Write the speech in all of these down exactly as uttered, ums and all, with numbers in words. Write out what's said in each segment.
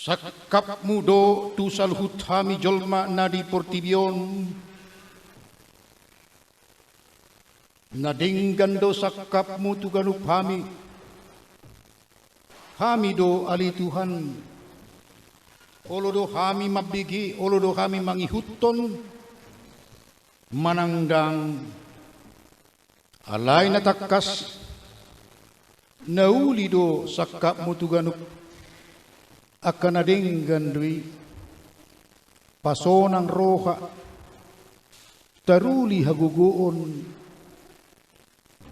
Sangkapmu do tu saluhut hami jolma na di portibi on. Na denggan do sangkapmu tu ganup hami. Hami do ale Tuhan. Olo do hami mambege, olo do hami mangihuthon, manang ndang. Alai na tangkas, na uli do sangkapmu tu ganup, angka na denggan do i, pasonang roha, taruli hagogoon,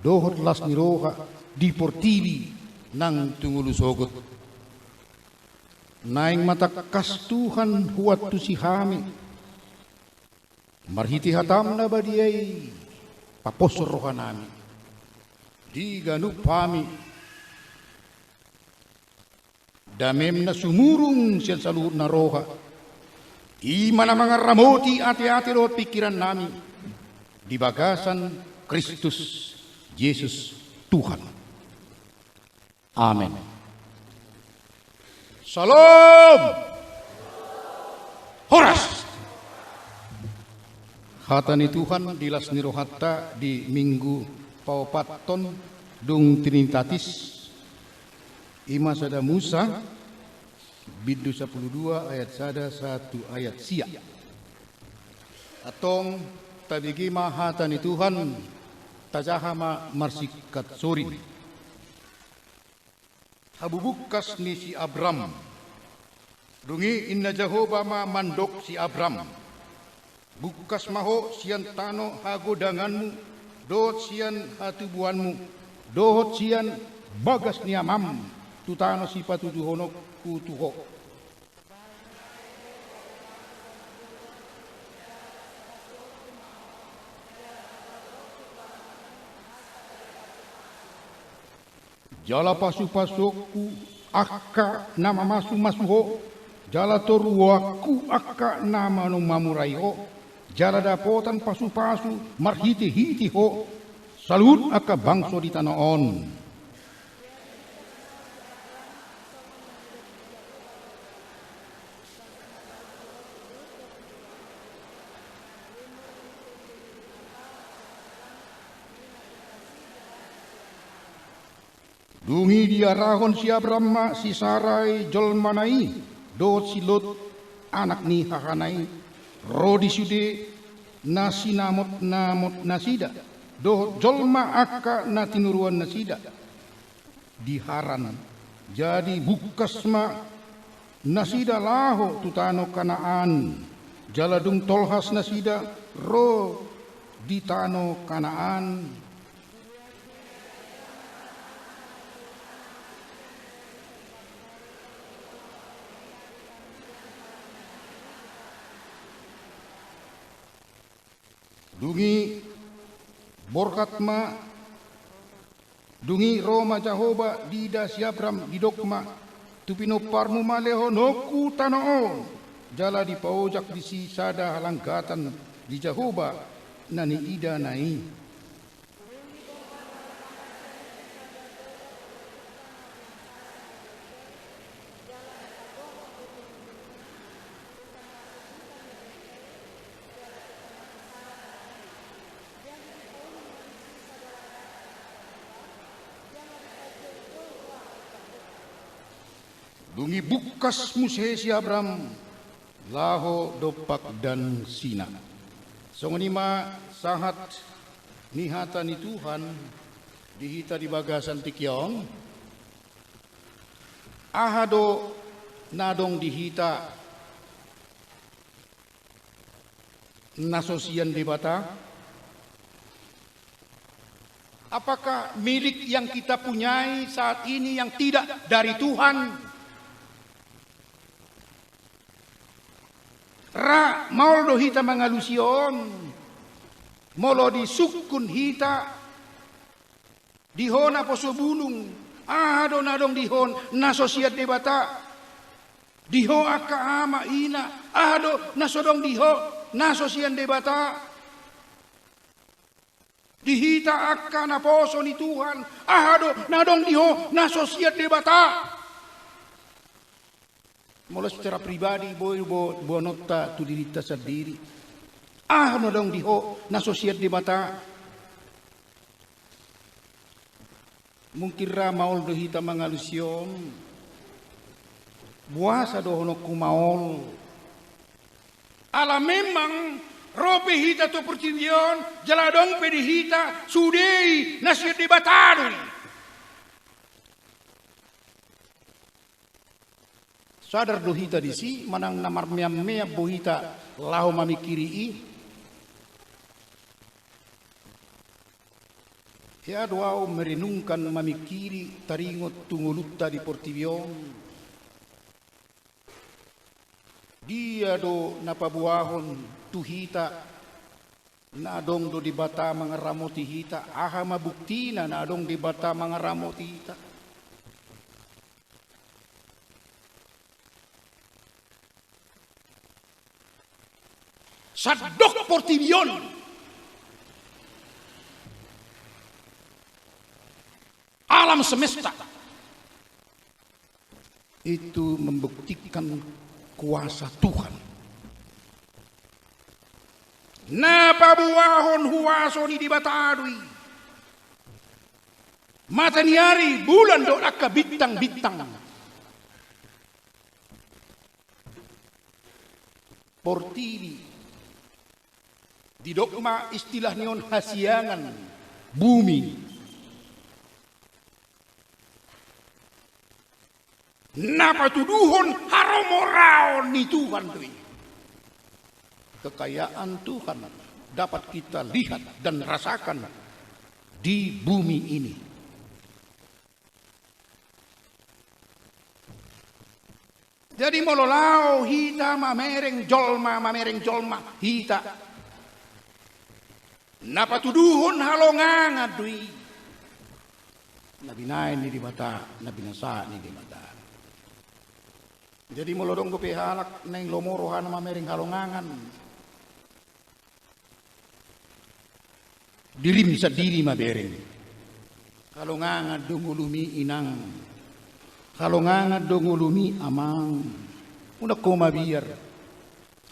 dohot las ni roha, di portibi nang tu ngolu sogot. Naeng ma tangkas Tuhan huantusi hami, marhite hataM na badia i, paposhon rohanami. Di ganup hami. Damem na sumurung sian saluhut na roha. I ma na mangaramoti ateate dohot pingkirannami. Di bagasan Kristus Jesus Tuhan. Amen. Shalom. Horas. Hata ni Tuhan di las ni rohanta di Minggu paopathon dung Trinitatis, i ma sada Musa, bindu sampulu dua ayat sada sahat tu ayat sia. Antong tabege ma hata ni Tuhan, tajaha ma marsingkat sorin. Habubungkas ni si Abram. Dung i ninna Jahowa ma mandok si Abram: Bungkas ma ho sian tano hagodanganmu, dohot sian hatubuanmu, dohot sian bagas ni amam, tu tano sipatuduhononku tu ho. Jala pasupasuonku angka na mamasumasu ho, jala toruanku angka na manu-, mamurai ho, jala dapotan pasupasu marhitehite ho saluhut angka bangso di tano on. Dung i diarahon si Abram ma si Sarai jolmana i, dohot si Lot anak ni hahana i, ro di sude na sinamotnamot nasida, dohot jolma angka na tinuruan nasida di Haran. Jadi bungkas ma nasida laho tu tano Kanaan, jala dung tolhas nasida ro di tano Kanaan. Dung i borhat ma, dung i ro ma Jahowa diida si Abram, didok ma: Tu pinomparmu ma lehononku tano on. Jala dipaojak disi sada halanggatan di Jahowa na niidana i. Dung i bungkas muse si Abram laho dompak dangsina. Songon i ma sahat ni hata ni Tuhan di hita di bagasan tingki on. Aha do na adong di hita na so sian Debata? Apakah milik yang kita punyai saat ini yang tidak dari Tuhan? Ra maol do hita mangalusi on, molo disungkun hita, di ho naposo bulung, aha do na adong di ho na so sian Debata? Di ho angka ama ina, aha do na so adong di ho na so sian Debata? Di hita angka naposo ni Tuhan, aha do na adong di ho na so sian Debata? Molo secara pribadi, boi, bo-, boanonta tu dirinta sandiri. Aha na adong di ho na so sian Debata? Mungkin ra maol do hita mangalusi on. Boasa dohononku maol? Ala memang ro pe hita tu portibi on, jala adong pe di hita sude i na sian Debata do i. Sadar do hita disi, manang na marmeam-meam bo hita laho mamingkiri i? Hea do ahu merenungkan, mamingkiri, taringot tu ngolunta di portibi on. Dia do na paboahon tu hita na adong do Debata mangaramoti hita? Aha ma buktina na adong Debata mangaramoti hita? Sandok portibi on, alam semesta, itu membuktikan kuasa Tuhan. Na paboahon huaso ni Debata do i. Mata ni ari, bulan dohot angka bintang-bintang. Portibi, didok ma istilah ni on hasiangan bumi. Na patuduhon haromoraon ni Tuhan do i. Kekayaan Tuhan dapat kita lihat dan rasakan di bumi ini. Jadi molo laho hita mamereng jolma, mamereng jolma, hita, na patuduhon halongangan do i. Na binahen ni Debata, na binahen ni Debata. Jadi molo adong dope halak naeng lomo rohana mamereng halongangan, dirim sandiri ma bereng. Halongangan do ngolumi, inang. Halongangan do ngolumi, amang. Unang ho mabiar.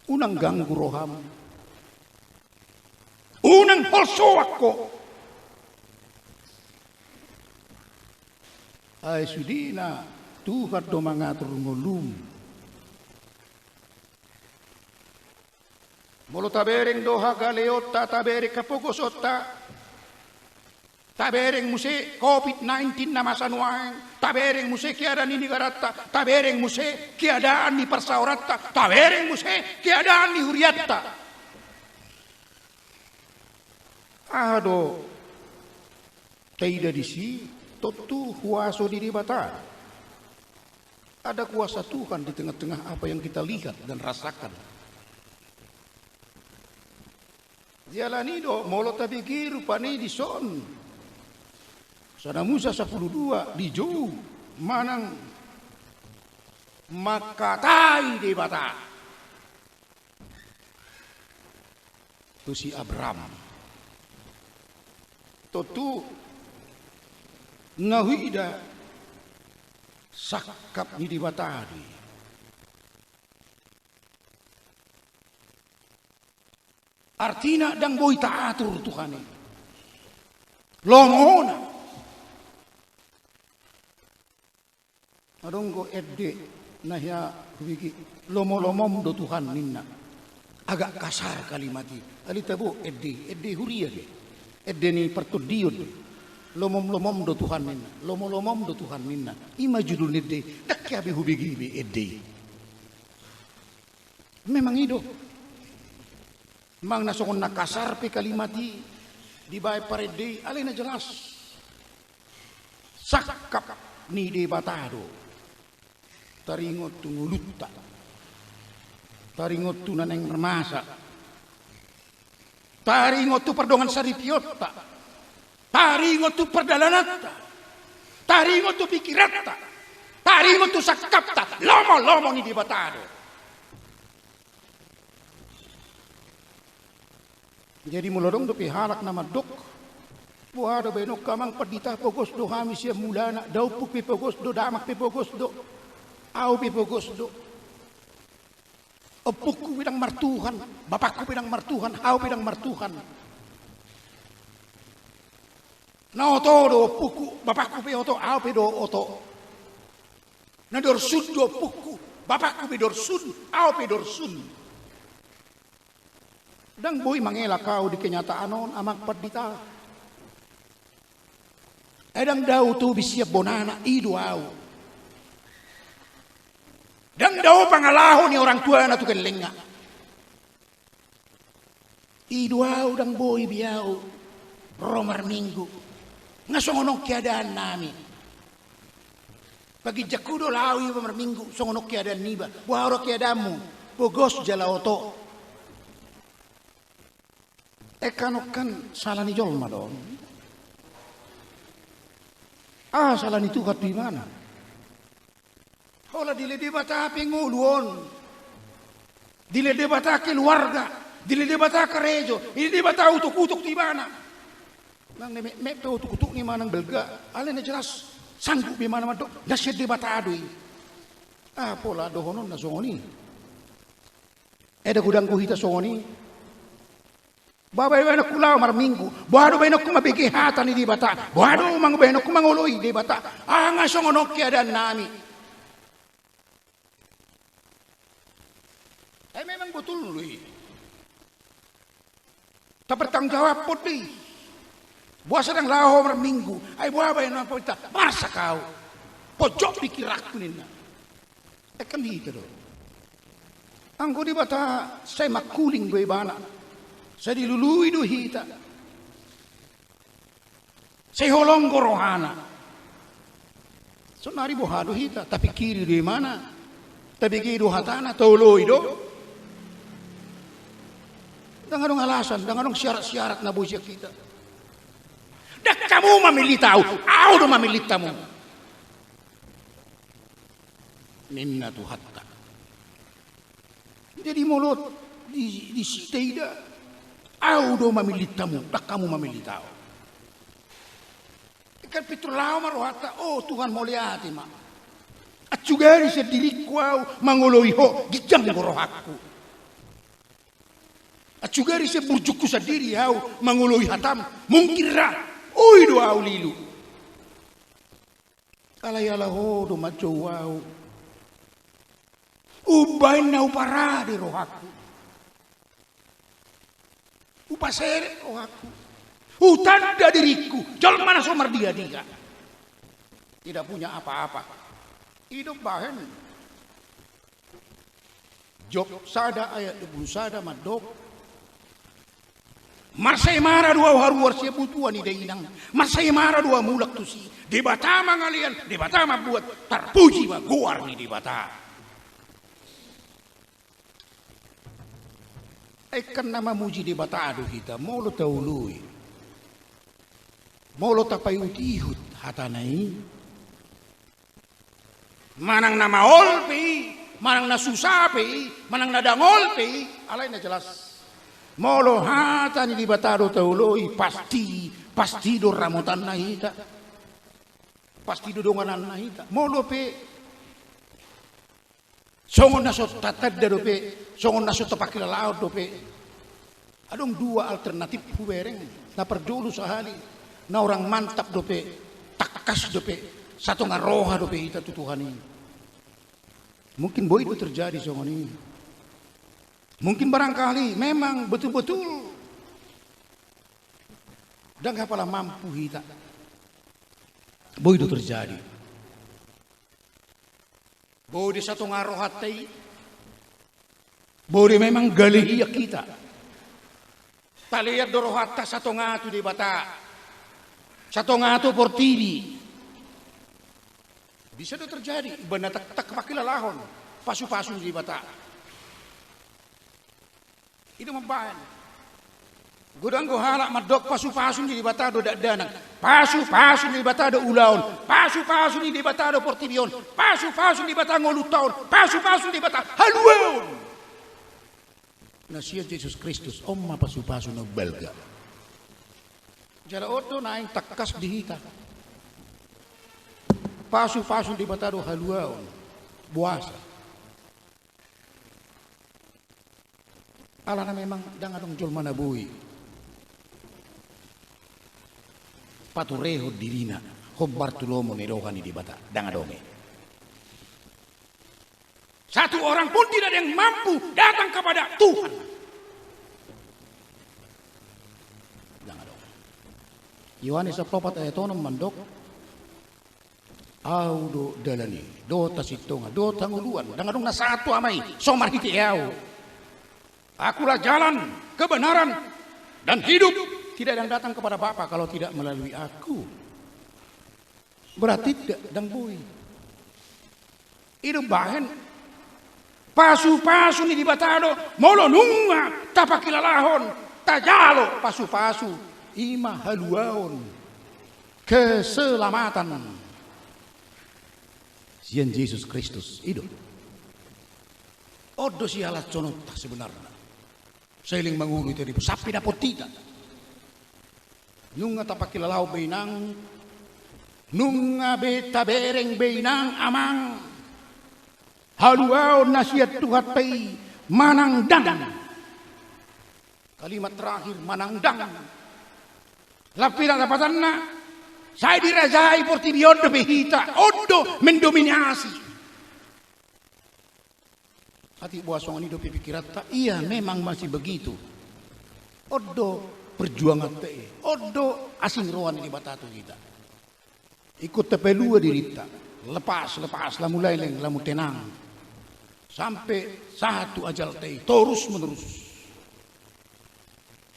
Unang ganggu roham. Unang holsoan ho. Ai sudena Tuhan do mangatur ngolum. Molo tabereng do hagaleonta, tabereng hapogosonta, tabereng muse covid nineteen na masa nuaeng, tabereng muse keadaan ni negaranta, tabereng muse keadaan ni parsaoranta, tabereng muse keadaan ni hurianta. Aha do taida disi? Tontu huaso ni Debata. Ada kuasa Tuhan di tengah-tengah apa yang kita lihat dan rasakan. Jala i do, molo tabege rupani dison, Sada Musa sampulu dua dijou manang mangkatai Debata tu si Abram. Tontu na huida sangkap ni Debata do i. Artina ndang boi taatur Tuhan i. Lomona. Adong do ende na hea hubege, lomo-lomom do Tuhan ninna. Agak kasar kalimat i. Alai tabo ende, ende huria do i. Ende ni partondion do i. Lomom-lomom do Tuhan ninna. Lomo-lomom do Tuhan ninna. I ma judul ni ende i. Ndang hea be hubege be ende i. Memang i do. Manang na songon na kasar pe kalimat i dibaen parende i, alai na jelas sangkap ni Debata do. Taringot tu ngolunta, taringot tu na naeng masa, taringot tu pardongan saripionta, taringot tu pardalananta, taringot tu pingkiranta, taringot tu sangkapta, lomo-lomo ni Debata do. Jadi molo adong dope halak na mandok, boha do baenonku amang pandita, pogos do hami sian mulana, da ompung pe pogos do, damang pe pogos do, ahu pe pogos do. Ompungku pe ndang martuhan, bapakku pe ndang martuhan, ahu pe ndang martuhan. Na oto do ompungku, bapakku pe oto, ahu pe do oto. Na dorsun do ompungku, bapakku pe dorsun, ahu pe dorsun. Ndang boi mangelak ahu di kenyataan on, Amang Pandita. Ai ndang dao tobis sian bonana, i do ahu. Ndang dao pangalaho ni orang tuana tu gellengna. I do ahu ndang boi be ahu ro marminggu. Nga songon on keadaan nami. Paginjangku do laho iba marminggu, songon on keadaan niba. Boha ro keadaanmu? Pogos jala oto. Engkan on kan sala ni jolma do on. Aha sala ni Tuhan tu ibana? Holan dilehon Debata pe ngolu on. Dilehon Debata keluarga. Dilehon Debata karejo. Dilehon Debata utokutok tu ibana. Nang na metmet pe utokutok ni manang balga, alai na jelas sanggup be ibana mandok na sian Debata do i. Ah, pola dohononna songon i. Eda godang do hita songon i. Boha baenonku laho marminggu? Boha do baenonku mambege hata ni Debata? Boha do mang baenonku mangoloi Debata? Ah, nga songon on keadaan nami. Ai memang botul do i. Tapertanggungjawabhon do i. Boasa ndang laho marminggu? Ai boha baenonku? Marsak ahu. Pojok pikiranku ninna. Engkan hita do. Anggo Debata sai mangkuling do ibana. Sai dilului do hita. Sai holong do rohana. Saonari boha do hita? Tapingkiri do ibana. Tabege do hatana, taoloi do. Ndang adong alasan, ndang adong syarat-syarat na boi sian hita. Ndang hamu mamillit ahu, ahu do mamillit hamu, ninna Tuhanta. Jadi molo di, di sida ida, ahu do mamillit hamu, ndang hamu mamillit ahu. Engkan pintor laho ma rohanta, o Tuhan, mauliate ma. Ahu sugari sian diringku ahu mangoloi Ho, ginjang do rohangku. Ahu sugari sian burjungku sandiri ahu mangoloi hataM, mungkin ra, oi do ahu lilu. Alai ala Ho do manjou ahu. Umbahen na huparade rohangku, hupaserep rohangku, hutanda diringku jolma na so mardia-dia, tidak punya apa-apa. I do umbahen. Job sada ayat dua puluh sada mandok: Marsaemara do ahu haruar sian butuan ni dainang, marsaemara do ahu mulak tusi. Debata mangalean, Debata mambuat, tarpuji ma goar ni Debata. Engkan na mamuji Debata do hita molo taoloi, molo tapaihut-ihut hatana i. Manang na maol pe i, manang na susa pe i, manang na dangol pe i, alai na jelas, molo hata ni Debata do taoloi, pasti, pasti do ramotanna hita. Pasti do dongananna hita. Molo pe songon na so tatanda dope, songon na so tapangkilalahon dope, adong dua alternatif hubereng. Na parjolo sahali, na orang mantap dope, tangkas dope, satonga roha dope hita tu Tuhan i. Mungkin boi do terjadi songon i. Mungkin barangkali memang betul-betul ndang apala mampu hita. Boi do terjadi. Boi do satonga rohanta i. Boi do memang gale hian hita. Talean do rohanta satonga tu Debata, satonga tu portibi. Bisa do terjadi, umbahen na tak, tak pakilalahon pasu-pasu ni Debata. I do mambahen. Godang do halak mandok pasu-pasu ni Debata do dakdanak, pasu-pasu ni Debata do ulaon, pasu-pasu ni Debata do portibi on, pasu-pasu ni Debata ngolunta on, pasu-pasu ni Debata haluaon. Na sian Jesus Kristus on ma pasu-pasu na umbalga. Jala on do naeng tangkas di hita. Pasu-pasu ni Debata do haluaon, boasa. Alana memang ndang adong jolma na boi paturehon dirina hombar tu lomo ni roha ni Debata, ndang adong i. Satu orang pun tidak ada yang mampu datang kepada Tuhan. Ndang adong. Yohanes sampulu opat ayat onom mandok, Ahu do dalan i, dohot hasintongan, dohot hangoluan. Ndang adong na sahat tu Ama i so marhite Ahu. Akulah jalan, kebenaran, dan hidup. Tidak ada yang datang kepada Bapa kalau tidak melalui Aku. Berarti ndang, ndang boi. I do umbahen pasupasu ni Debata do, molo nunga tapangkilalahon, tajalo pasupasu, i ma haluaon, keselamatan sian Jesus Kristus, i do. On do sihalashononta sebenarna. Saleleng mangolu hita di, sampe dapot hita. Nunga tapangkilalahon be inang, nunga be tabereng be inang amang, haluaon na sian Tuhanta i manang ndang. Kalimat terakhir, manang ndang. Lam pe dapatanna, sai dirajai portibi on dope hita, on do mendominasi. Atik boha songon i dope pingkiranta, iya memang masih begitu. On do perjuanganta i, on do asing roha ni Debata tu hita. Ingkon tapalua dirinta, lepas, lepas, lamu leleng, lamu tenang. Sampe sahat tu ajalta i, torus menerus.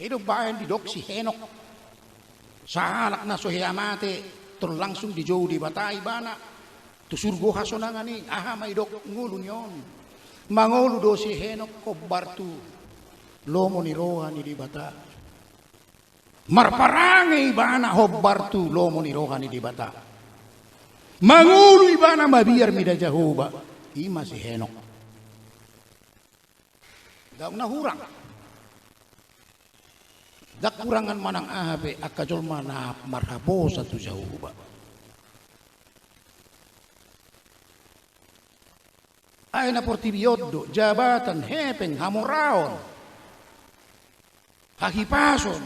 I do umbahen didok si Henok. Sahalak na so hea mate, tor langsung dijou Debata ibana tu surgo hasonangan i. Aha ma didok ngolu ni on? Mangolu do si Henok hombar tu lomo ni roha ni Debata. Marparange ibana hombar tu lomo ni roha ni Debata. Mangolu ibana mabiar mida Jahowa. I ma si Henok. Ndang na hurang. Ndang hurangan manang aha pe angka jolma na marhaposan tu Jahowa. Ai na portibi on do jabatan, hepeng, hamoraon, hahipason,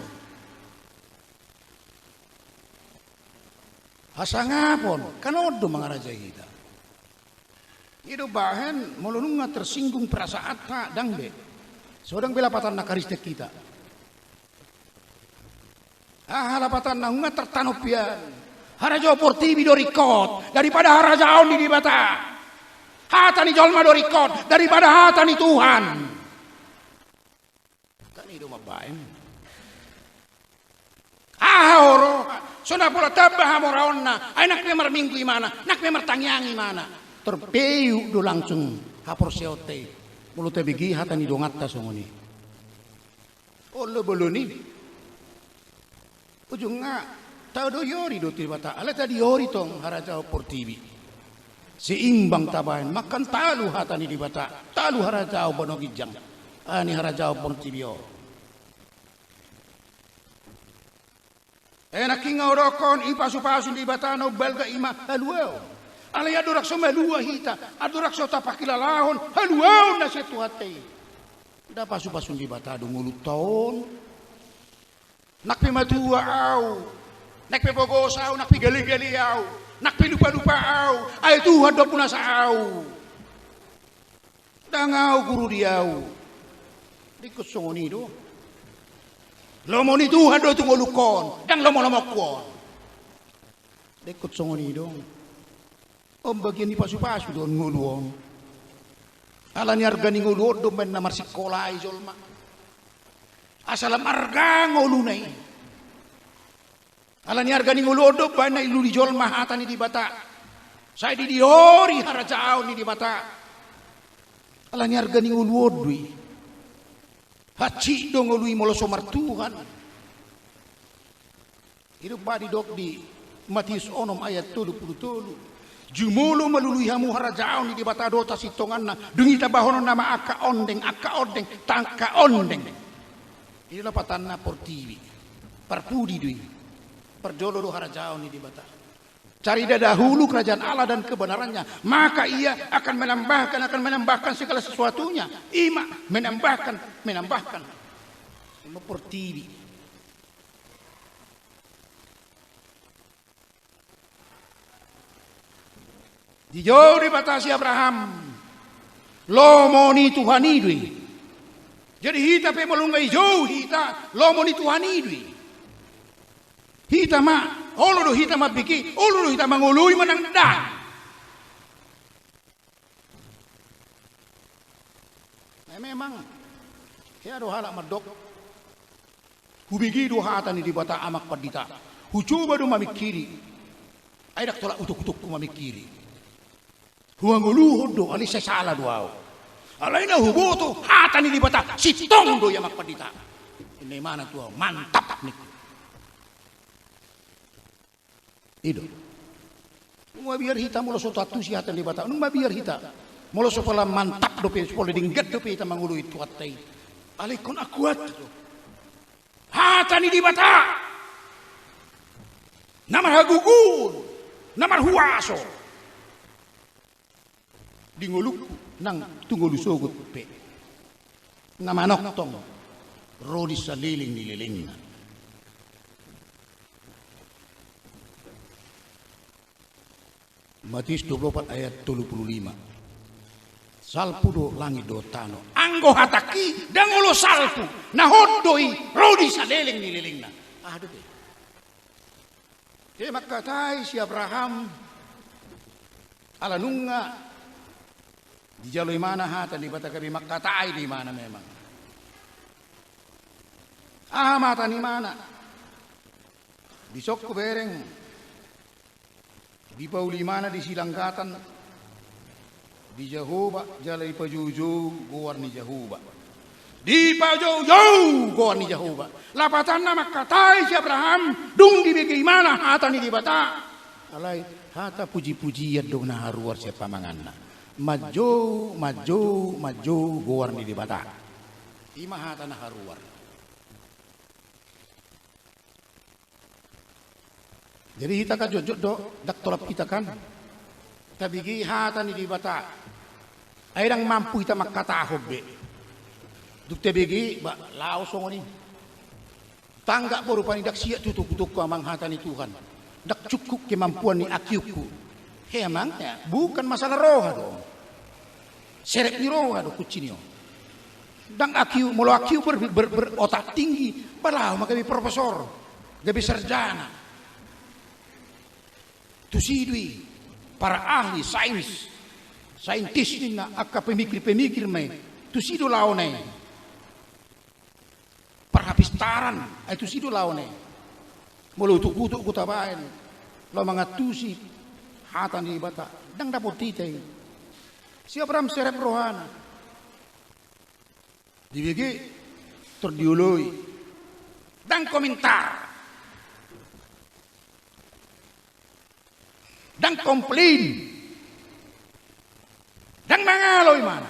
hasangapon, kan on do mangarajai hita. I do umbahen molo nunga tersinggung perasaanta, ndang be. So ndang be lapatanna Kristen hita. Aha lapatanna? Nunga tartanom hian. Harajaon portibi do ringkot daripada harajaon ni Debata. Hata ni jolma do ringkot daripada hata ni Tuhan. Kan i do mambaen. Aha ho roha? So na pola tamba hamoraonna, ai nang pe marminggu imana, nang pe martangiang imana. Tor peuk do langsung haporseaonta i molo tabege hata ni donganta songon i. Olo bolon i. Ujungna taodoiori do tu Debata, alai tadiori tong harajaon portibi. Seimbang tabaen, mangkan talu hata ni Debata, talu harajaon banua ginjang, ani harajaon portibi on. Ai nangkin nga hudokkon, i pasupasu ni Debata na umbalga i ma haluaon. Alai andorang so malua hita, andorang so tapangkilalahon haluaon na sian Tuhanta i, nda pasupasu ni Debata do ngolunta on. Nang pe matua au, nang pe pogos au, nang pe galegale au, nang pe lupalupa au, ai Tuhan do pinasu au. Ndang au guru di au. Dengkon songon i do. Lomo ni Tuhan do tu ngolungkon, ndang lomolomongku on. Dengkon songon i do. On bagian ni pasupasu do on ngolu on. Ala ni arga ni ngolu on do umbaen na marsingkola i jolma. Asa lam arga ngoluna i. Ala ni arga ni ngolu on do umbaen na dilului jolma hata ni Debata. Sai didihori harajaon ni Debata. Ala ni arga ni ngolu on do i. Hansit do ngolu i molo so martuhan. I do umbaen didok di Matius onom ayat tolu pulu tolu. Jumolo ma lului hamu harajaon ni Debata dohot hasintonganna, dung i tambahononna ma angka ondeng, angka ondeng, angka ondeng. I do lapatanna portibi. Parpudi do i. Parjolo do harajaon ni Debata. Carilah dahulu kerajaan Allah dan kebenarannya, maka Ia akan menambahkan, akan menambahkan segala sesuatunya. Ima menambahkan, menambahkan. Ima portibi. Dijou Debata si Abraham, lomo ni Tuhan i do i. Jadi hita pe molo nunga dijou hita, lomo ni Tuhan i do i. Hita ma, olo do hita mambege, olo do hita mangoloi manang ndang. Nah, memang hea do halak mandok, hubege do hata ni Debata, Amang Pandita. Hucoba do mamingkiri, ai ndang tolap utukutungku mamingkiri. Huangoluhon do, alai sai sala do ahu. Alai na huboto hata ni Debata, sintong do i, Amang Pandita. Ninna imana tu ahu, mantap, ningku. I do. Nunga mabiar hita molo so taantusi hata ni Debata. Nunga mabiar hita molo so pola mantap dope, so pola denggan dope hita mangoloi Tuhanta i. Alai ingkon akuat do hata ni Debata na marhagogoon, na marhuaso. Di ngolungku nang tu ngolu sogot pe, na manongtong ro di saleleng ni lelengna. Matius dua puluh opat ayat tolu puluh lima. Salpu do langit dohot tano, anggo hatangki ndang olo salpu, na hot do i ro di saleleng ni lelengna. Aha dope? Dia mangkatai si Abraham, ala nunga dijalo imana hata ni Debata, gabe mangkatai do imana memang. Aha ma hata ni imana? Dison hubereng, dipauli imana di silanggatan di Jahowa, jala dipajoujou goar ni Jahowa. Dipajoujou goar ni Jahowa. Lapatanna mangkatai si Abraham, dung dibege imana hata ni Debata. Alai hata pujipujian do na haruar sian pamanganna. Manjou, manjou, manjou goar ni Debata. Ima hata na haruar. Jadi hita kan jotjot do, ndang tolap hita kan tabege hata ni Debata. Ai ndang mampu hita mangkatahon be. Dung tabege, ba, laho songon i. Tanggap bo rupani, ndang siat tu utungutungku, Amang, hata ni Tuhan. Ndang cukup kemampuan ni I Q-ku. He, Amang, ya, bukan masalah roha do. Serep ni roha do kunci ni on. Ndang I Q, molo I Q ber-, ber-, ber-, otak tinggi, ba laho ma gabe profesor, gabe sarjana. Tusi do i para ahli sains, saintis ninna, angka pemikir-pemikir ma i. Tusi do laona i. Parhapistaran, ai tusi do laona i. Molo utukutuk do tabaen laho mangantusi hata ni Debata, ndang dapot hita i. Si Abraham serep rohana. Dibege, tor dioloi. Ndang komentar. Ndang komplain. Ndang mangalo imana.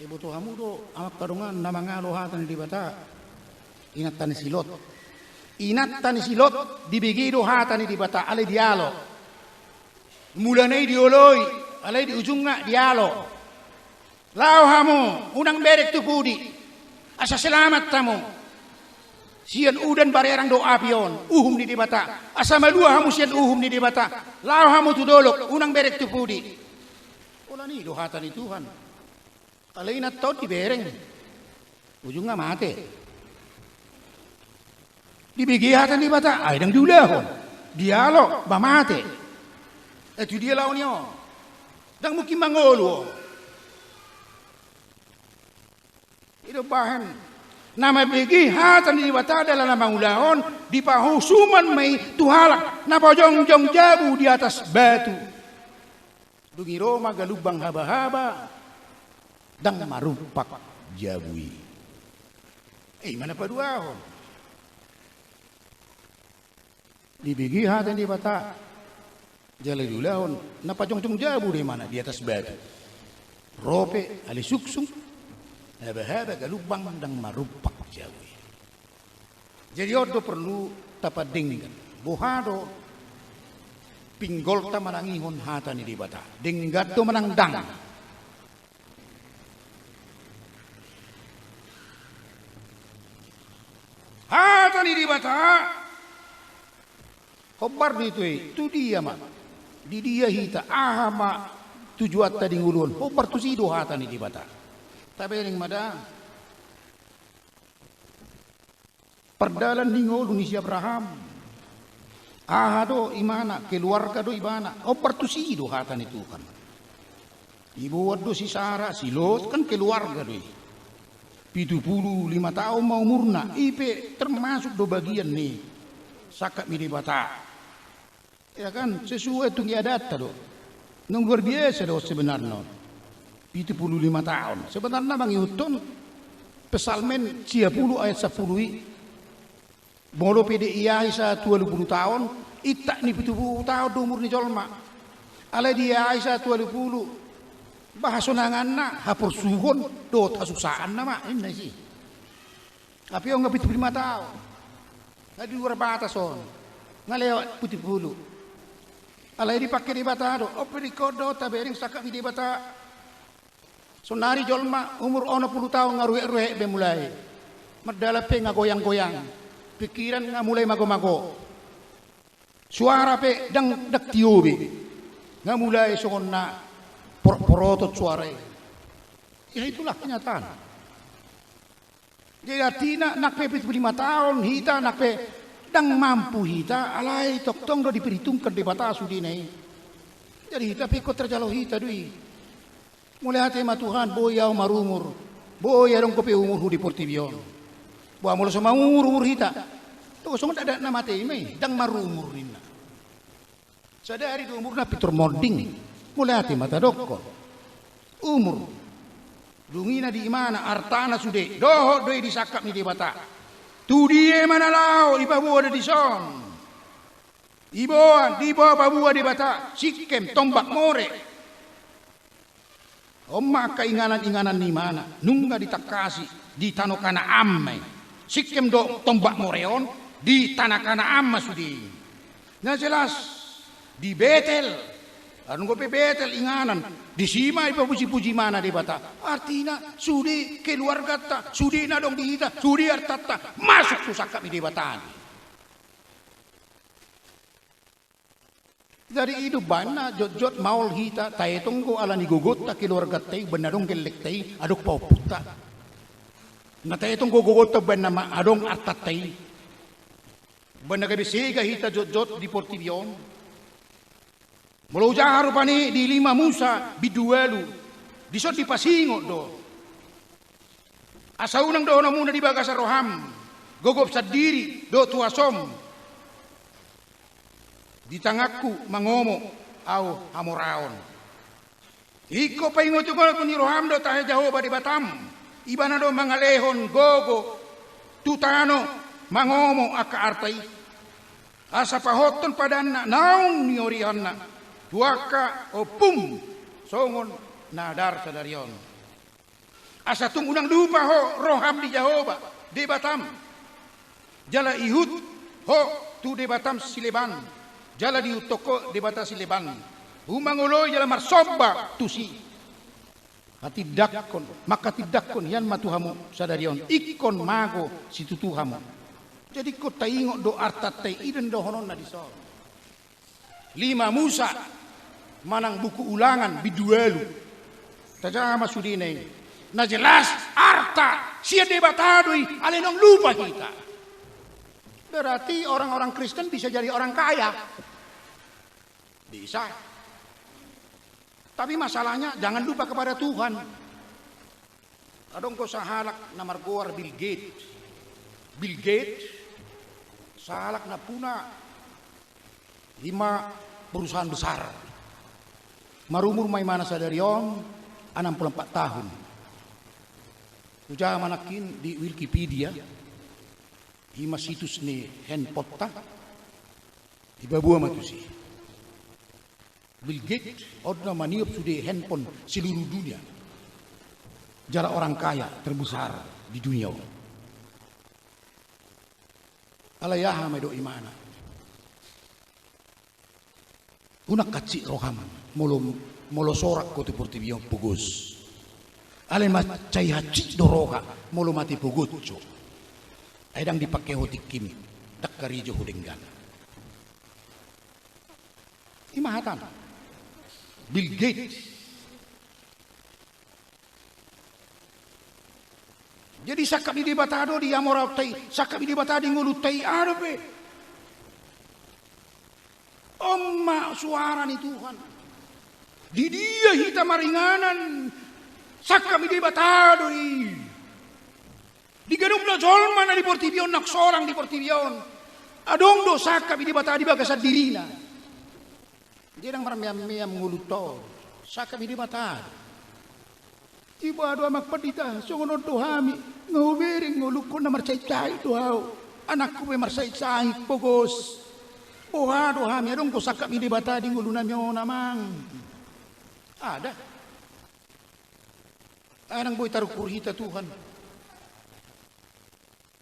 Iboto hamu do, Amang, angka dongan, na mangalo hata ni Debata? Inanta ni si Lot. Inanta ni si Lot dibege do hata ni Debata, alai dialo. Mulana i dioloi, alai di ujungna dialo. Laho hamu, unang bereng tu pudi, asa selamat hamu sian udan, barerang dohot api on, uhum ni Debata. Asa malua hamu sian uhum ni Debata. Laho hamu tu dolok, unang bereng tu pudi. Pola i do hata ni Tuhan. Alai inanta on dibereng, ujungna mate. Dibege hata ni Debata, ai ndang diulahon. Dialo, ba mate. Ai tu dia laho ni on? Ndang mungkin mangolu on. I do umbahen na mambege hata ni Debata, dalan na mangulahon, dipahusuman ma i tu halak na pajongjong jabu di atas batu. Dung i ro ma galumbang habahaba, ndang marumpak jabu i. Eh, ima na paduahon. Dibege hata ni Debata, jala diulahon, na pajongjong jabu do imana di atas batu. Ro pe ale sungsung, habahaba, galumbang, ndang marumpak jabu i. Jadi on do porlu Tapandenggan. Boha do pinggolta manangihon hata ni Debata? Denggan do manang ndang? Hata ni Debata hombar do i tu i, tu dia ma, di dia hita, aha ma tujuanta di ngolu on, hombar tusi do hata ni Debata. Tabereng ma da. Pardalan ni ngolu ni si Abraham. Aha do imana, keluarga do ibana. Hombar tusi do hata ni Tuhan. Diboan do si Sara, si Lot, kan keluarga do i. Pitu pulu lima taon ma umurna, i pe termasuk do bagian ni sangkap ni Debata. Ya kan, sesuai tu adatta do. Nang luar biasa do sebenarna. Pitu pulu lima taon. Sebenarna mangihuthon Psalmen sia pulu ayat sampulu i. Molo pe diahi sahat tu ualu pulu taon, intap ni pitu pulu taon do umur ni jolma. Alai diahi sahat tu ualu pulu, bahasonanganna, haporsuhon dohot hasusaan nama, inna isi. Tapi on nga pitu pulu lima taon. Nga di luar batas on. Nga lewat pitu pulu. Alai dipangke Debata do. On pe dingkon do tabereng sangkap ni Debata. Sonari jolma umur onom pulu taon nga ruhek-ruhek be mulai. Mardalan pe nga goyang-goyang. Pikiran nga mulai mago-mago. Suara pe ndang, ndang tio be. Nga mulai songon na porot-poroton suara i. Ya itulah kenyataan. Jadi artina nang pe pitu pulu lima taon hita, nang pe ndang mampu hita, alai tongtong do diperhitungkan Debata sudena i. Jadi hita pe ingkon tarjalo hita do i. Mauliate ma Tuhan, boi ahu marumur, boi adong dope umurhu di portibi on. Boha molo so marumur umur hita, do songon dakdanak na mate i ma i, ndang marumur ninna. Sadari do umurna pintor monding. Mauliate ma tadokkon. Umur. Dung i na di imana, artana sude. Dohot do i di sangkap ni Debata. Tu dia ma na laho, dipaboa do dison. Diboan, diboan paboa Debata. Sikem, tombak More. On ma angka inganan-inganan ni imana, nunga ditangkasi di tano Kanaan ma i. Sikem do tombak More on, di tano Kanaan ma sude i. Na jelas, di Betel, adong dope Betel inganan, disi ma dipapuji-puji imana Debata. Artina, sude keluarganta, sude na adong di hita, sude artanta, masuk tu sangkap ni Debata. Jadi i do umbahen na jotjot maol hita, taetong do ala ni gogonta keluarganta i, umbahen na adong gellengta i, adong pahompunta. Na taetong do gogonta umbahen na ma-, adong artanta i. Umbahen na gabe sega hita jotjot di portibi on. Molo hujaha rupani di lima Musa bindu ualu, dison dipasingot do. Asa unang dohononmuna di bagasan roham, gogop sandiri dohot huasom. Di tanganku mangomo ahu hamoraon. Ingkon paingotingoton ni roham do tahe Jahowa Debatam, ibana do mangalehon gogo tu tano mangomo angka arta i. Asa pahothon padanna naung niorihanna tu angka ompum songon na dar sadari on. Asa tung unang lupa ho roham di Jahowa Debatam, jala ihut ho tu debatam sileban, jala diihuthon ho debata sileban, mangoloi jala marsomba tusi. Hatindangkon, mangkatindangkon hian ma tu hamu sadari on, ingkon mago situtu hamu. Jadi ingkon taingot do artanta i, i do dohononna dison. Lima Musa manang buku Ulangan bindu ualu. Tajaha ma sudena i. Na jelas arta sian Debata do i, alai naung lupa hita. Berarti orang-orang Kristen bisa jadi orang kaya. Bisa. Tapi masalahnya jangan lupa kepada Tuhan. Adong do sahalak na margoar Bill Gates. Bill Gates, sahalak na puna lima perusahaan besar. Marumur ma imana sadari on enam puluh empat tahun. Hujaha ma nangkin di Wikipedia, ima situs ni handphoneta, dipaboa ma tusi. Bill Gates on do na maniop sude handphone seluruh dunia. Jala orang kaya terbesar di dunia on. Alai aha ma didok imana? Unang hansit roham molo, molo sorak ho tu portibi on pogos. Alai mansai hansit do roha molo mate pogos ho. Ai ndang dipangke ho tingkim, ndang karejo ho denggan. I ma hatana Bill Gates. Jadi sangkap ni Debata do di hamoraonta i, sangkap ni Debata di ngolunta i, aha dope? On ma suara ni Tuhan. Di dia hita maringanan, sangkap ni Debata do i. Di ganup na jolma na di portibi on, na sorang di portibi on, adong do sangkap ni Debata di bagasan dirina. Jadi ndang marmeam-meam ngolunta on, sangkap ni Debata do. Iba do amang pandita, songon on do hami, nga hubereng ngolungkon na marsahit-sahit do ahu. Anakku pe marsahit-sahit, pogos. Boha do hami, adong do sangkap ni Debata di ngolunami on amang? Ada. Ah, ndang boi tarukur hita Tuhan.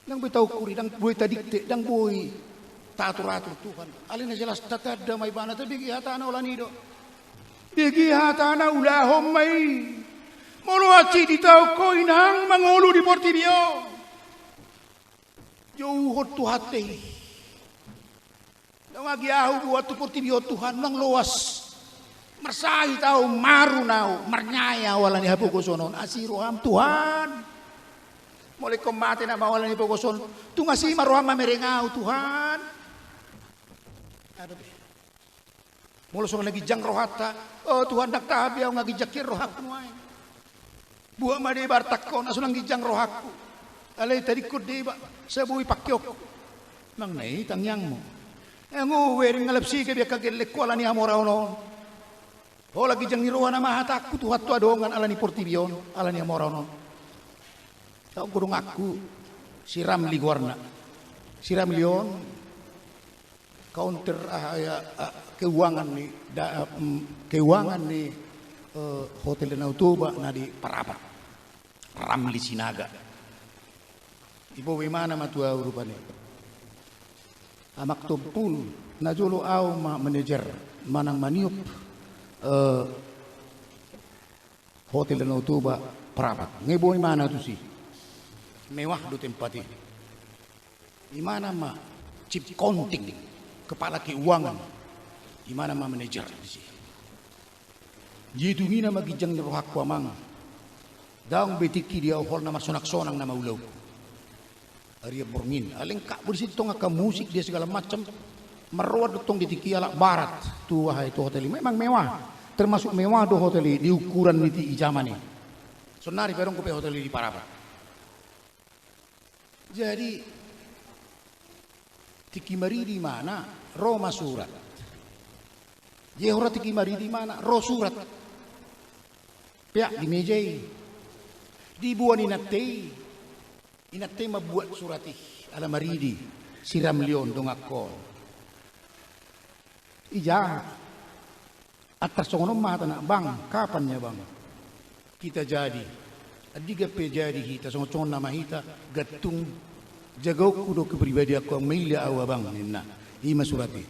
Ndang boi taukur i, ndang boi tadikte, ndang boi taatur-atur Tuhan. Alai na jelas tatanda ma ibana, tabege hatana holan i do. Bege hatana, ulahon ma i. Molo hansit ditaon ho inang mangolu di portibi on, jouhon Tuhanta i. Ndang agi ahu buat tu portibi on Tuhan, unang loas. Marsahit ahu, marun ahu, marnyae ahu ala ni hapogoson on. Asi roham Tuhan. Molo ingkon mate nama ahu ala ni hapogoson, tung asi ma roham mamereng ahu Tuhan. Aduh. Molo songon na ginjang rohanta, o Tuhan, ndang tahan be ahu, nga ginjang hian rohangku nuaeng. Buat ma deba artangkon, asa unang ginjang rohangku. Alai tadingkon deba, sai boi pangkeonku. Manang na i tangiangmu. Nga hubereng ngalap sega be angka gellengku ala ni hamoraon on. Holan ginjang ni roha nama hatangku Tuhan tu adongan ala ni portibi on, ala ni hamoraon on. Tahu godonganku, si Ramli goarna. Si Ramli on, kaunter, ah, ya, ah, keuangan ni, da-, ah, mm, keuangan ni, eh, Hotel Danau Toba na di Parapat. Ramli Sinaga. Diboan ibana ma tu ahu rupani. Amang Tompul, na jolo ahu ma manajer manang maniop, eh, Hotel Danau Toba Parapat. Nga diboan ibana tusi. Mewah do tempat i. Ibana ma chief accounting, kepala keuangan. Ibana ma manajer disi. Jadi tung i nama ginjang ni rohangku amang. Daong be tingki di ahu holan na marsonang-sonang nama ulaonku. Ari borngin, ah, lengkap be disi tong angka musik dia segala macam. Marroan do tong di tingki halak barat tu aha i, tu hotel i. Memang mewah. Termasuk mewah do hotel i di ukuran ni tingki zaman i. Saonari pe adong dope hotel i di Parapat. Jadi tingki maridi ibana, ro ma surat. Jadi holan tingki maridi ibana, ro surat. Peak di meja i. Diboan inanta i. Inanta i mambuat surat i, ala maridi si Ramli on donganhon. Ija. Antar songon on ma hatana, Bang, kapan ya Bang kita jadi? Andigan pe jadi hita, songon-songon nama hita, gantung jagaonku do kepribadianku, maila ahu Abang, ninna. I ma surat i.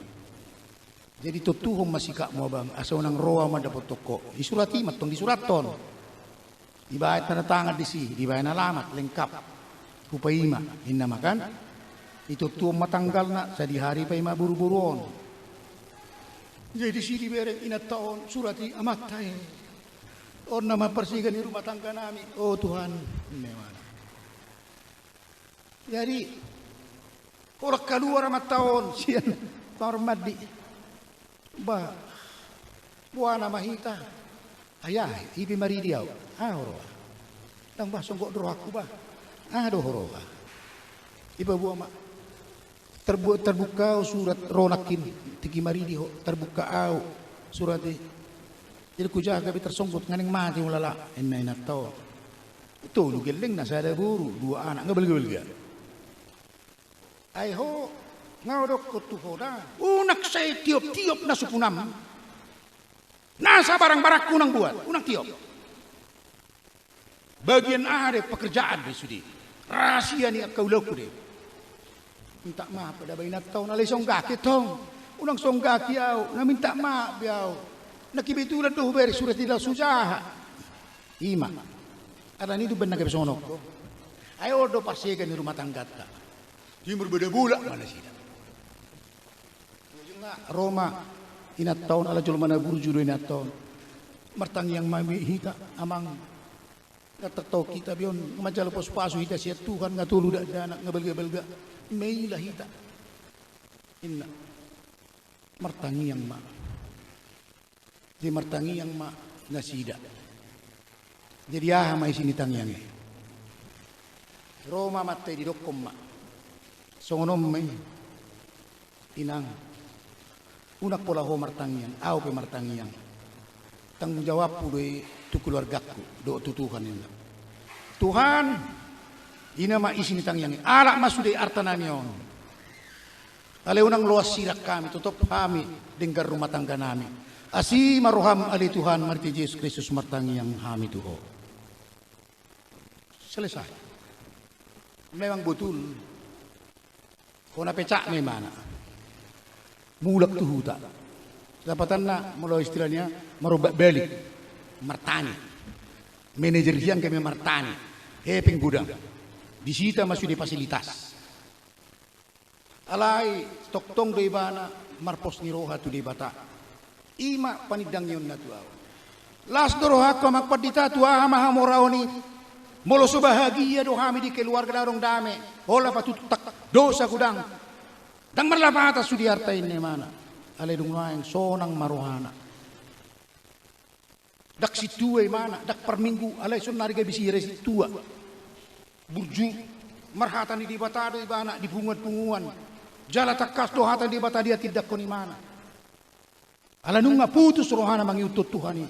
Jadi tontuhon ma sikapmu Abang, asa unang ro ahu mandapothon ho. I surat i ma antong disurathon. Dibaen tanda tangan disi, dibaen alamat lengkap. Hupaima, ninna ma kan. Ditontuhon ma tanggalna, sadihari paima boru-boru on. Jadi disi dibereng inanta on surat i, amanta e. On nama parsega ni rumah tangga nami, o Tuhan, ninna ibana. Jadi holan kaluar amanta on sian kamar mandi. Bah, boha nama hita? Ai aha, i pe maridi ahu. Aha huroha? Ndang bah, songgop do rohangku bah. Aha do huroha? Ipaboa ma. Terbu-, terbuka ahu surat, ro nangkin tingki maridi ho, terbuka ahu surat i. Jadi hujaha gabe tarsonggot, nga naeng mate hulala, ninna inanta on. Tolu gellengna, sada boru, dua anak, nga balga-balga. Ai ho, nga hudokhon tu ho da, unang sai tiop-tiop na supunam. Nasa barang-barangku unang buat, unang tiop. Bagian aha do i, pekerjaan do i sude. Rahasia ni angka ulaonku do i. Minta maaf pe da ba inanta on, alai songgaki tong. Unang songgaki au, na minta maaf be au. Na kebetulan do hubereng surat i da so jaha. I ma. Alani i do umbahen na gabe songon on. Ai on do parsega ni rumah tangganta. Timur bada bolak ma nasida. Ujungna ro ma inanta on, ala jolma na burju do inanta on. Martangiang ma hita, amang. Nga tongtong hita be on manjalo pasupasu hita sian Tuhan, nga tolu dakdanak, nga balgabalga. Maila hita, inna. Martangiang ma. Jadi martangiang ma nasida. Jadi aha ma isi ni tangiang i? Ro ma amanta i, didokkon ma. Songon on ma i. Inang, unang pola ho martangiang, au pe martangiang. Tanggung jawabku do i tu keluargaku dohot tu Tuhan, inna. Tuhan, i ma isi ni tangiang i. Alap ma sude arta nami on. Alai unang loas sirang hami, totop hami denggan rumah tangga nami. Asi ma roham ale Tuhan, marhite Jesus Kristus martangiang hami tu Ho. Selesai. Memang betul. Hona pecak ma imana. Mulak tu huta. Dapatanna, molo istilahnya, marombak balik. Martani. Manajer hian gabe martani. Hepeng godang. Disita ma sude fasilitas. Alai tongtong do ibana marpos ni roha tu Debata. I ma panindangionna tu ahu. Las do rohangku, amang pandita, tu aha ma hamoraon i. Molo so bahagia do hami di keluarga, na adong dame, holan patutak dosa godang. Ndang marlapatan sude arta, inna imana. Alai dung nuaeng sonang ma rohana. Ndang sintua imana, ndang parminggu, alai saonari gabe sihira sintua. Burju, marhata ni Debata do ibana di punguan-punguan. Jala tangkas do hata ni Debata dihatindangkon imana. Ala nunga putus rohana mangihuthon Tuhan i.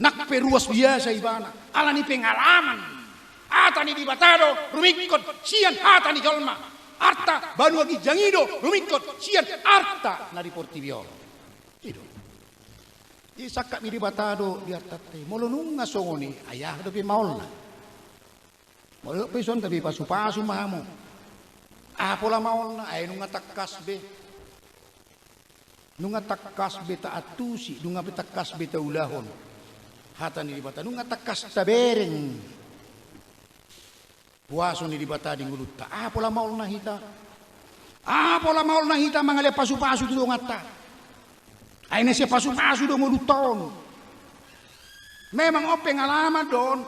Nang pe ruas biasa ibana, ala ni pengalaman. Hata ni Debata do rumingkot sian hata ni jolma. Arta banua ginjang i do rumingkot sian arta na di portibi on. I do. Disangkap ni Debata do di artanta i. Molo nunga songon i, ai aha dope maolna? Molo pe songon i, gabe pasupasu ma hamu. Aha pola maolna? Ai nunga tangkas be. Nunga tangkas be taantusi, nunga be tangkas be taulahon hata ni Debata, nunga tangkas tabereng kuaso ni Debata di ngolunta. Aha pola maolna hita? Aha pola maolna hita mangalean pasupasu tu donganta? Ai na sian pasupasu do ngolunta on. Memang on pengalaman do on.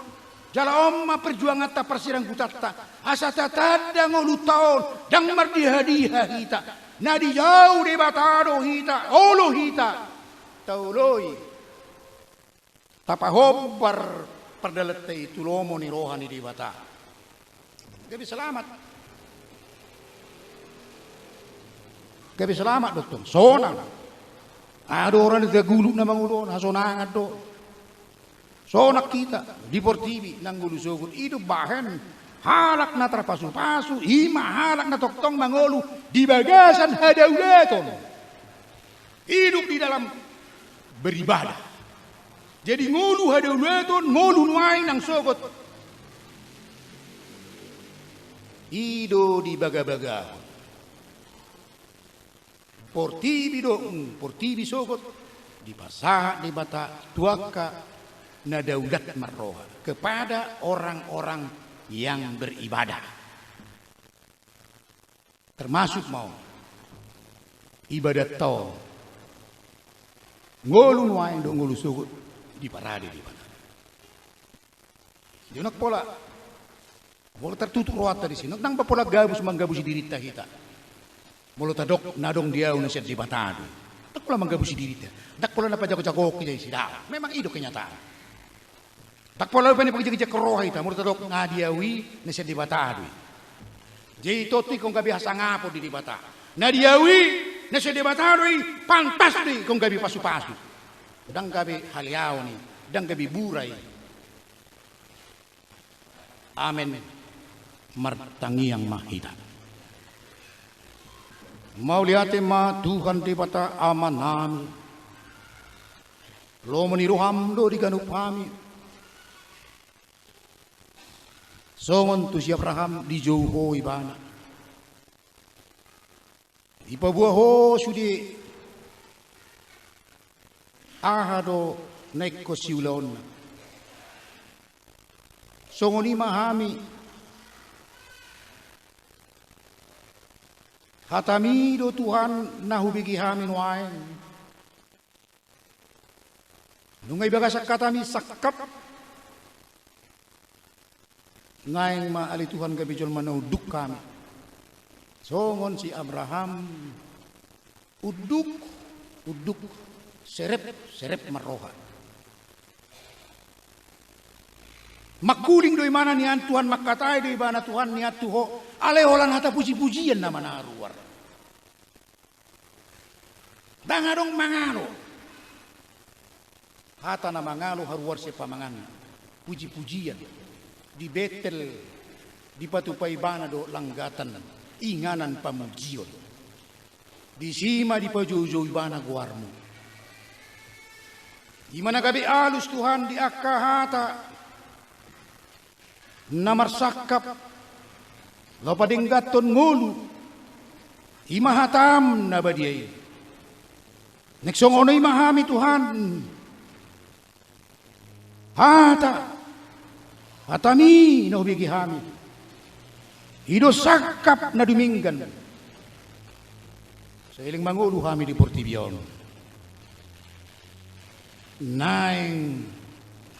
Jala on ma perjuanganta, parsiranggutanta. Asa tatanda ngolunta on, ndang mardiha-diha hita. Na dijou Debata do hita, olo hita. Taoloi. Tapahombar pardalanta i tu lomo ni roha ni Debata. Gabe selamat. Gabe selamat do tong. Sonang. Aha do harana taguluk na mangolu on, hasonangan do. Sonang hita di portibi nang ngolu sogot i do umbahen halak na tarpasupasu, i ma halak na tongtong mangolu di bagasan hadaulaton. Hidup di dalam beribadah. Jadi ngolu hadaulaton, ngolu nuaeng nang sogot. I do dibagabagahon. Portibi do, mm, portibi sogot dipasahat Debata tu angka na daulat marroha, kepada orang-orang yang beribadah. Termasuk ma on ibadahta on. Ngolu nuaeng dohot ngolu sogot diparade Debata. Jadi ndang pola, molo tartutup rohanta disi, ndang pola gabus manggabusi dirinta hita. Molo tadok na adong di ahu na sian Debata do i. Ndang pola manggabusi dirinta. Ndang pola na pajagojagoon hita disi, daong. Memang i do kenyataan. Ndang pola pe na pagijagijaghon roha hita molo tadok na di ahu i na sian Debata do i. Jadi tontu ingkon gabe hasangapon di Debata. Na di ahu i na sian Debata do i, pantas do i ingkon gabe pasupasu. Ndang gabe haleaon i, ndang gabe bura i. Amen. Martangiang ma hita. Mauliate ma Tuhan Debata Amanami. Lomo ni roham do di ganup hami. Songon tu si Abraham dijou Ho ibana. Dipaboa Ho sude aha do na ingkon siulaonna. Songon i ma hami. HataMi do Tuhan na hubege hami nuaeng. Nunga di bagasan hataMi sangkap. Naeng ma ale Tuhan gabe jolma na unduk hami. Songon si Abraham, unduk, unduk, serep, serep marroha. Mangkuling do ibana nian Tuhan, mangkatai do ibana Tuhan nian tu Ho, ale holan hata pujipujian na manaruar. Ndang adong mangalo. Hata na mangalo haruar sian pamanganna. Pujipujian. Di Betel dipatupa ibana do langgatan inganan pamujion. Disi ma dipajoujou ibana goarMu. I ma na gabe alus Tuhan di angka hata na marsangkap, laho padengganhon ngolu, i ma hataM na badia i. Naeng songon i ma hami Tuhan. Hata, hataMi na hubege hami. I do sangkap na dumenggan. Saleleng mangolu hami di portibi on. Naeng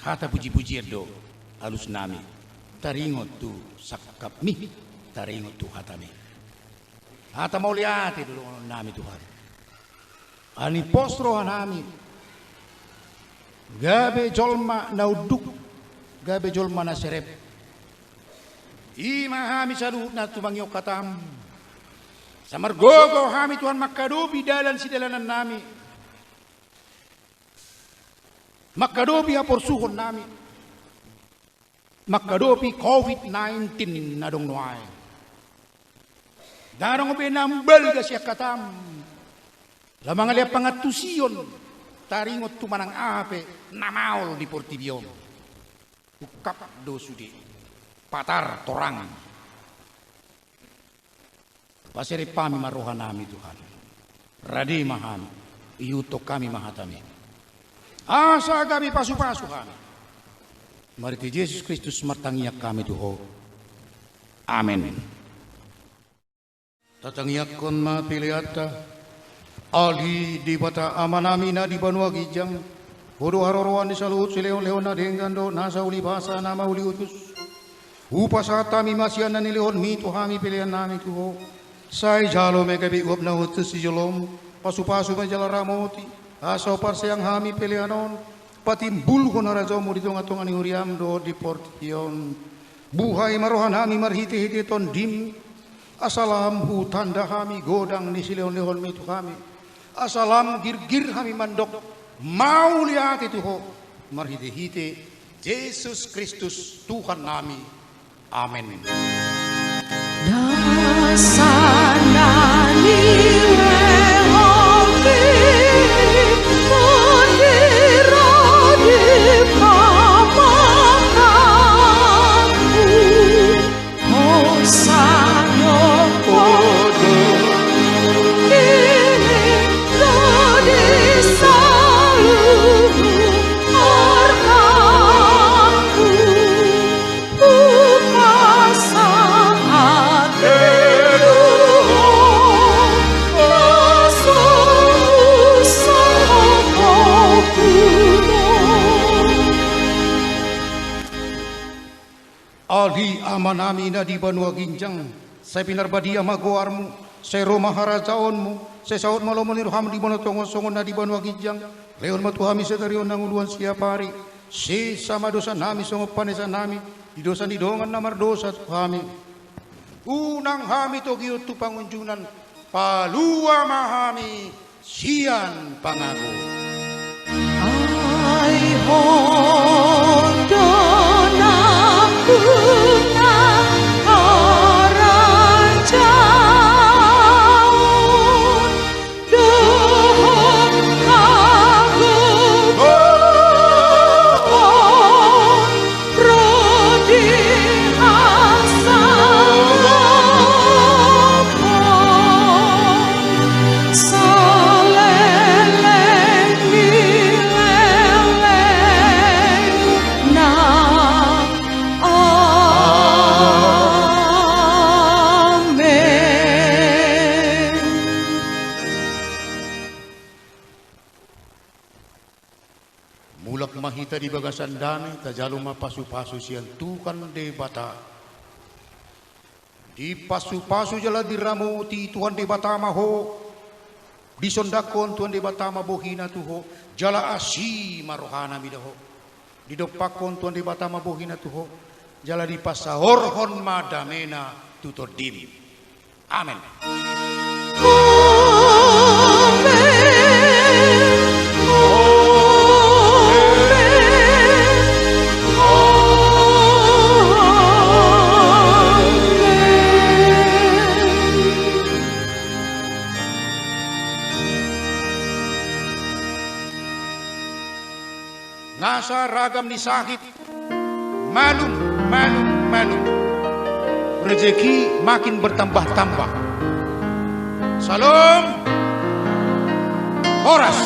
hata pujipujian do alusnami. Taringot tu sangkapMi, taringot tu hataMi. Hata mauliate do dohononnami Tuhan. Alani pos rohanami. Gabe jolma na unduk, gabe jolma na serep. I ma hami saluhutna tumangihon hataM. Asa margogo hami Tuhan mangkadopi dalan sidalanannami. Mangkadopi haporsuhonnami. Mangkadopi covid nineteen na adong nuaeng. Ndang adong be na umbalga sian hataM. Laho mangalean pangantusion, taringot tu manang aha pe na maol di portibi on. Ungkap do sude. Patar torang. Paserep hami ma rohanami Tuhan. Rade ma hami. Ihuthon hami ma hataMi. Asa gabe pasupasu hami. Marhite Jesus Kristus martangiang hami tu Ho. Amen. Tatangianghon ma peleanta. Ale Debata Amanami na di banua ginjang, Ho do haroroan ni saluhut silehonlehon na denggan dohot nasa ulibasa na mauliutus. Hupasahat hami ma sian na nilehonMi tu hami peleannami tu Ho. Sai jalo ma i gabe uap na hushus di joloM, pasupasu ma i jala ramoti, asa huparseang hami pelean on patimbulhon harajaonMu di tongatonga ni huriaM dohot di portibi on. Buhai ma rohanami marhitehite TondiM, asa lam hutanda hami godang ni silehonlehonMi tu hami. Asa lam girgir hami mandok mauliate tu Ho marhitehite Jesus Kristus Tuhannami. Amen. Nasa na nilehonMi mandira di pamanganMu. Ale Amanami na di banua ginjang, sai pinarbadia ma goarMu, sai ro ma harajaonMu, sai saut ma lomo ni rohaM di banua tonga on songon na di banua ginjang. Lehon ma tu hami sadari on na ngoluan siapari. Sesa ma dosanami songon panesanami di dosa ni dongan na mardosa tu hami. Unang hami togihon tu pangunjunan, palua ma hami sian pangago. Ai Ho do nampuna harajaon dohot hagogoon ro di hasangapon. ma hita di bagasan dame, tajalo ma pasupasu sian Tuhan Debata. Dipasupasu jala diramoti Tuhan Debata ma ho. Disondangkon Tuhan Debata ma bohina tu ho, jala asi ma rohana mida ho. Didompakkon Tuhan Debata ma bohina tu ho, jala dipasaorhon ma damena tu tondim. Amen. Nasa ragam ni sahit, malum, malum, malum. Rezeki makin bertambah-tambah. Salom. Horas.